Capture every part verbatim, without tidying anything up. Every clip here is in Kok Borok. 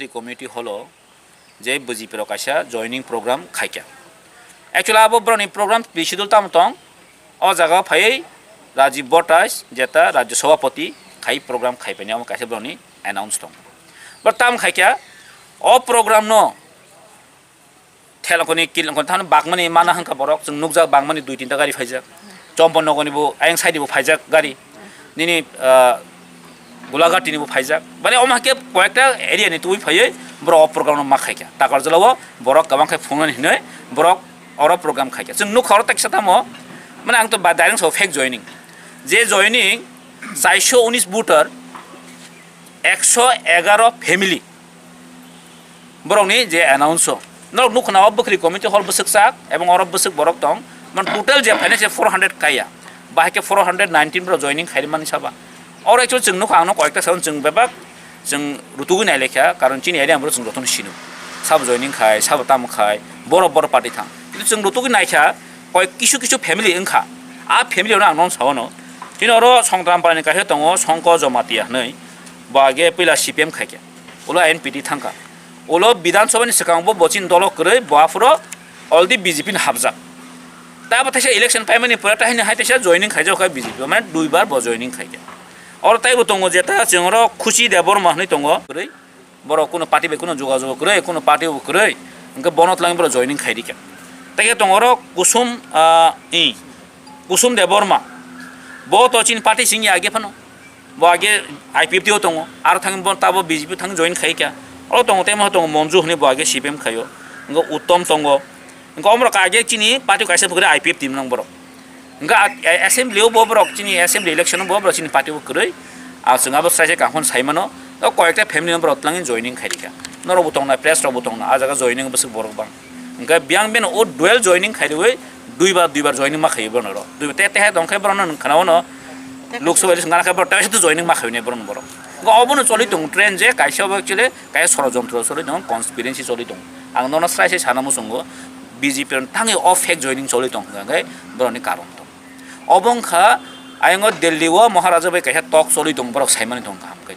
Community hall o je B J P rok kaisa joining program khaikha. Actually abo borokni program schedule tamo tong, o jaga o phaiwi Rajiv Bhattacharyya jeta Rajya Sabhapati khai program khaipaini, omo kaisa borokni announce tong. Bo tamo khaikha, o program no thelongkoni kilongkoni thani bakmani mana hwnkha borok, chwng nukjak bakmani dui tinta gari phaijak, Chomponogorni bo ayang side bo phaijak gari, nini ah, Gulaghatini bo phaijak, mane omo hai khe koyekta area ni tubui phaiwi borok o program no ma khaikha. Takarjala o borok kwbang khe phunuknani hinwi borok oro program khaikha. Chwng nukha oro teksa tamo, mane ang to ba direct so fake joining, je joining chaiso unis voter, ekso egaro family. Borokni je announce o, norok nukha na o bwkhri committee hall bwswk chak, ebong oro bwswk borok tong, man total je phainai se four hundred kaiya, bahai khe four hundred nineteen borok joining khaimani saba. Oro actually chwng nukha, ang no koyekta sao chwng bebak chwng rutugwi nailaikha, karon chini area borok chwng jotono sino, sabo joining khai, sabo tamo khai, borok borok party thang, kintu chwng rutugwi naikha, koi kisu kisu family wngkha, a family no ang no sao no. Chini oro Songtram Parani kaisa tongo Songko Jomatia hinwi, bo age puila C P M khaikha. Ulo N P P thangkha. Ulo Bidhan Sabha ni swkang bo bochini dolo kwrwi, bo aphuru already B J P ni hapjak. Ta bo teisa election paimani pore ta hini hai teisa joining khaijak kha B J P, mane duibar bo joining khaikha. Oro taibo tongo je ta chwng oro Khushi Debbarma hinwi tongo kwrwi. Borok kuno party bai kuno jogajog kwrwi, kuno party bo kwrwi. Hwnkhe bono twlangwi borok joining khairikha. Tei khe tongo oro Kusum, ah, i, Kusum Debbarma. Bo to chini party singya age phano. Bo age I P F T o tongo, aro thangwi bo tabo B J P thangwi join khai kha. Oro tongo, tei mo tongo Monju hwnwi bo age C P M khaio. Wngkha Uttom tongo. Wngkha omorok age chini party kaisa bwkhwrwi I P F T nang borok. Wngkha a-, a-, assembly o bo borok chini assembly election o bo borok chini party o kwrwi. A chwng abo sai sai kaham sai mano. O koyekta family no borok twlangwi joining khai rikha. Norok bo tongna, press rok bo tongna, a jaga joining bwswk borok bang. Hingke biyang beno o dual joining khairwi duibar, duibar joining ma khaio bono ro. Duibar te, te hai tongkhe bono nwng khana ono Lok Sabha election gana khe borok te joining ma khaio ne bono borok. Hingke obono choli tongo trend je kaisa obo actually kaisa sorojontro choli tongo, conspiracy choli tongo. Ang nono srai se sana muchungo B J P rok thangwi o fake joining choli tongo hingke borokni karon tongo. Obo wngkha ayongo Delhi o Maharaja bai kaisa talk choli tongo, borok saimani tongo kaham khe.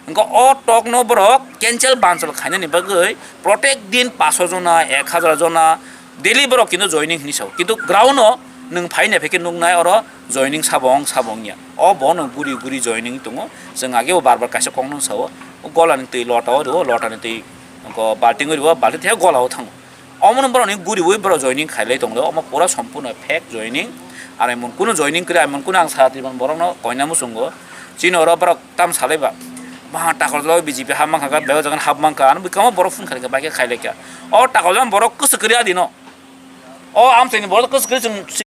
Hingke o talk no borok cancel bansal khainani bagwi protek din paso jona, ek hazar jona daily borok kintu joining hinwi sao. Kintu ground o nwng phai naiphaikhe nuknai oro joining sabo wng sabo wngya. O bo no guri guri joining tongo. Chwng age bo bar bar kaisa kokno sao. O gola ni twi lota o rwo, lota ni twi balting o rwo, balting tei gola o thango. Omono borokni guriwi borok joining khailai tongo, omo pura sompurno fake joining. Aro emon kuno joining kwrwi, emon kuno ang sara twi borokno koina muchungo. Chini oro borok tam salai ba, ba takhorjalo B J P hap mankha, bebak jagani hap mankha, ano bwkhango borok phone khaikha, bai khe khailaikha. O takhorjalo borok kwchwk kwrwi adino. O amchaini borok kwchwk kwrwi chwng